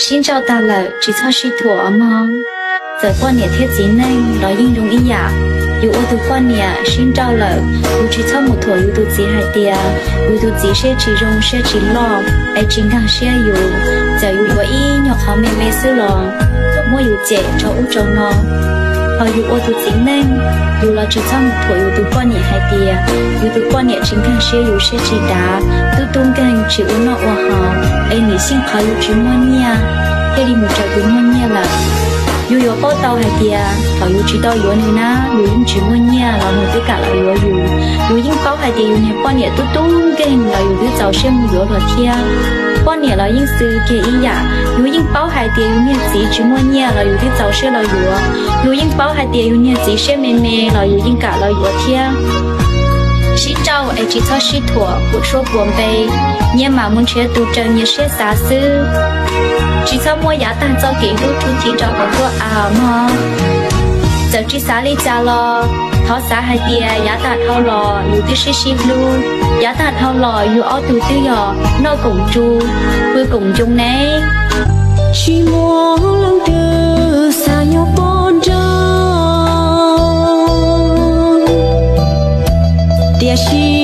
Sib nrauj tag lawm tsis txhob sib thuam mog. Txawm poj niam thiab txiv neej los yeej zoo ib yam. Yus ua tus poj niam sib nrauj lawm, yus tsis txhob mus thuam yus tus txiv hais tias yus tus txiv siab tsis zoo siab tsis loj es tsis nkag siab yus. Txawm yus yuav ib nyuag qhov me me xwb los muab yus cem rau ub rau no. Ho yus ua tus txiv neej, yus los tsis txhob mus thuam yus tus poj niam hais tias yus tus poj niam tsis nkag siab yus siab tsis dav, tub tub nkeeg tsis ua noj ua haus, es nws xyeej qhov yus tsis muaj nyiaj thiaj li mus raws tus muaj nyiaj lawm. Yus yuav paub tau hais tias thaum yus tsis tau yuav nws na, yus yeej tsis muaj nyiaj los nws twb kam los yuav yus. Yus yeej paub hais tias yus niag poj niam tub tub nkeeg los yus twb txaus siab mus yuav luag thiab. Poj niam los yeej xwb kiag ib yam, yus yeej paub hais tias yus niag txiv tsis muaj nyiaj los yus twb txaus siab los yuav. Yus yeej paub hais tias yus niag txiv siab me me los yus yeej kam los yuav thiab. Sib nrauj es tsis txhob sib thuam puas suab puas npe, nyias mam mus nrhiav tus raws nyias siab xav xwb. Tsis txhob muab yav tag txoj kev hlub rub thim rau hauv nruab av mog. Txawm tsis xav li cas los thov xav hais tias yav tag dhau los yus twb sib sib hlub, yav tag dhau los yus ob tug twb yog noj koom tsu, pw koom ncoo ne. Tsis muaj leej twg xav nyob poj nrauj, tiam sis